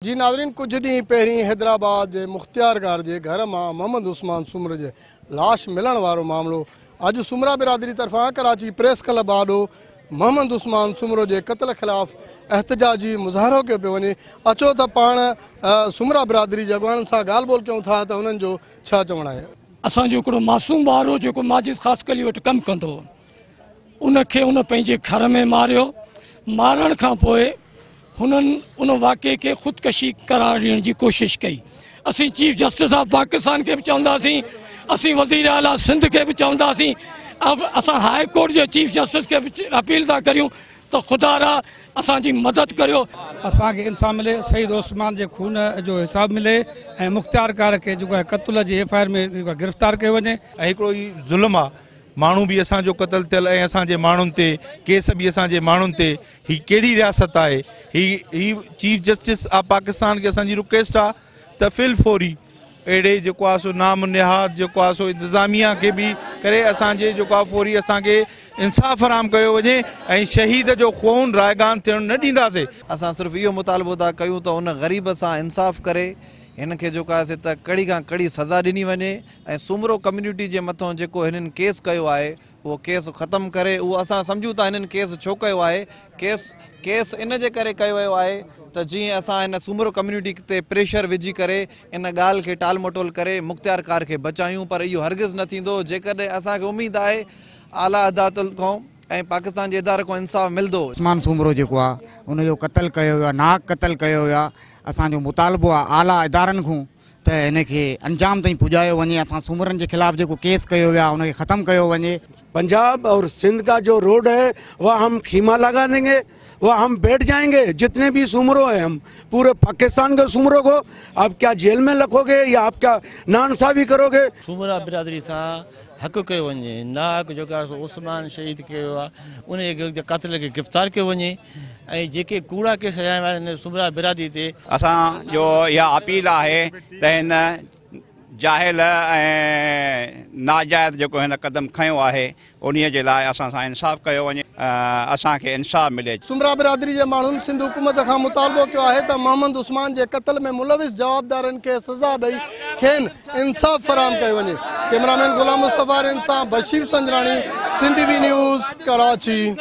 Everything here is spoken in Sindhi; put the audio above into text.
جي ناظرين ڪجهه ڏينهن پهرين حيدرآباد جي مختيارڪار جي گهر مان محمد عثمان سومرو جي لاش ملڻ وارو معاملو اڄ سومرا برادري طرفان ڪراچي پريس ڪلب آڏو محمد عثمان سومرو جي قتل خلاف احتجاجي مظاهرو ڪيو پيو وڃي. اچو ته پاڻ سومرا برادري جي اڳواڻن سان ڳالهه ٻولهه ڪيون ٿا ته انهن جو ڇا چوڻ آهي. اسان جو هڪڙو معصوم ٻار هو جيڪو ماجد خاصخيلي وٽ ڪم ڪندو هو، ان کي ان پنهنجي گهر ۾ ماريو. مارڻ کان پوء هنن ان واقعي کي خودڪشي قرار ڏيڻ جي ڪوشش ڪئي. اسين چيف جسٽس آف پاڪستان کي به چونداسين، اسين وزير اعليٰ سنڌ کي به چونداسين، اسان هاء ڪورٽ جي چيف جسٽس کي به اپيل ٿا ڪريون ته خدا را اسان جي مدد ڪريو. اسان کي انصاف ملي، سعيد عثمان جي خون جو حساب ملي ۽ مختيارڪار کي جيڪو آهي قتل جي ايف I R ۾ جيڪو آهي گرفتار ڪيو وڃي. ۽ هڪڙو هي ظلم آ، ماڻهو به اسان جو قتل ٿيل ۽ اسان جي ماڻهن تي ڪيس به اسان جي ماڻهن تي، هي ڪهڙي رياست آهي؟ هي هي چيف جسٽس آف پاڪستان کي اسان جي رڪويسٽ آ ته في الفوري اهڙي جيڪو آ سو نام نهاد جيڪو آ سو انتظاميا کي به ڪري اسان جي جيڪو آ فوري اسان کي انصاف فراهم ڪيو وڃي ۽ شهيد جو خون رائگان ٿيڻ نه ڏينداسي. اسان صرف اهو مطالبو ٿا ڪيون ته ان غريب سان انصاف ڪري هن کي جيڪو آهي سي ته ڪڙي کان ڪڙي سزا ڏني وڃي ۽ سومرو ڪميونٽي جي مٿون جيڪو هنن ڪيس ڪيو آهي اهو ڪيس ختم ڪري. اهو اسان سمجهون ٿا هنن ڪيس ڇو ڪيو آهي، ڪيس ڪيس ان جي ڪري ڪيو ويو آهي ته جيئن اسان هن سومرو ڪميونٽي تي پريشر وجهي ڪري ان ڳالهه کي ٽال مٽول ڪري مختيارڪار کي بچايون، پر اهو هرگز نه ٿيندو. جيڪڏهن اسان کي اميد آهي اعليٰ عدالتن کان ۽ پاڪستان جي ادارن کان انصاف ملندو. عثمان سومرو جيڪو آهي ان جو قتل ڪيو ويو آهي، ناحق قتل ڪيو ويو آهي. اسان جو مطالبو آهي اعليٰ ادارن کان ته هن کي انجام تائين پڄايو وڃي. اسان سومرن جي خلاف جيڪو ڪيس ڪيو ويو آهي ان کي ختم ڪيو وڃي. पंजाब और सिंध का जो रोड है वह हम खीमा लगा देंगे, वह हम बैठ जाएंगे। जितने भी सुमरो हैं हम पूरे पाकिस्तान के सुमरो को आप क्या जेल में रखोगे या आप क्या नाइंसाफी करोगे? सुमरा बिरादरी सां हक़ कयो वञे, नाहक़ जेको आहे सो उस्मान शहीद कयो आहे उन क़ातिल खे गिरफ़्तार कयो वञे ऐं जेके कूड़ा केस हलाया विया आहिनि सुमरा बिरादरी ते। असांजो इहा अपील आहे त हिन जाहिल ऐं नाजायज़ जेको हिन कदम खयो आहे उन्हीअ जे लाइ असां सां इंसाफ़ कयो वञे, असांखे इंसाफ़ मिले। सुमरा बिरादरी जे माण्हुनि सिंध हुकूमत खां मुतालबो कयो आहे त मोहम्मद उस्मान जे क़तल में मुलविस जवाबदारनि खे सज़ा ॾेई खेनि इंसाफ़ फराहम कयो वञे। कैमरामैन ग़ुलाम मुस्तफ़ा रिंद सां Bashir Sanjrani, Sindh TV news, Karachi.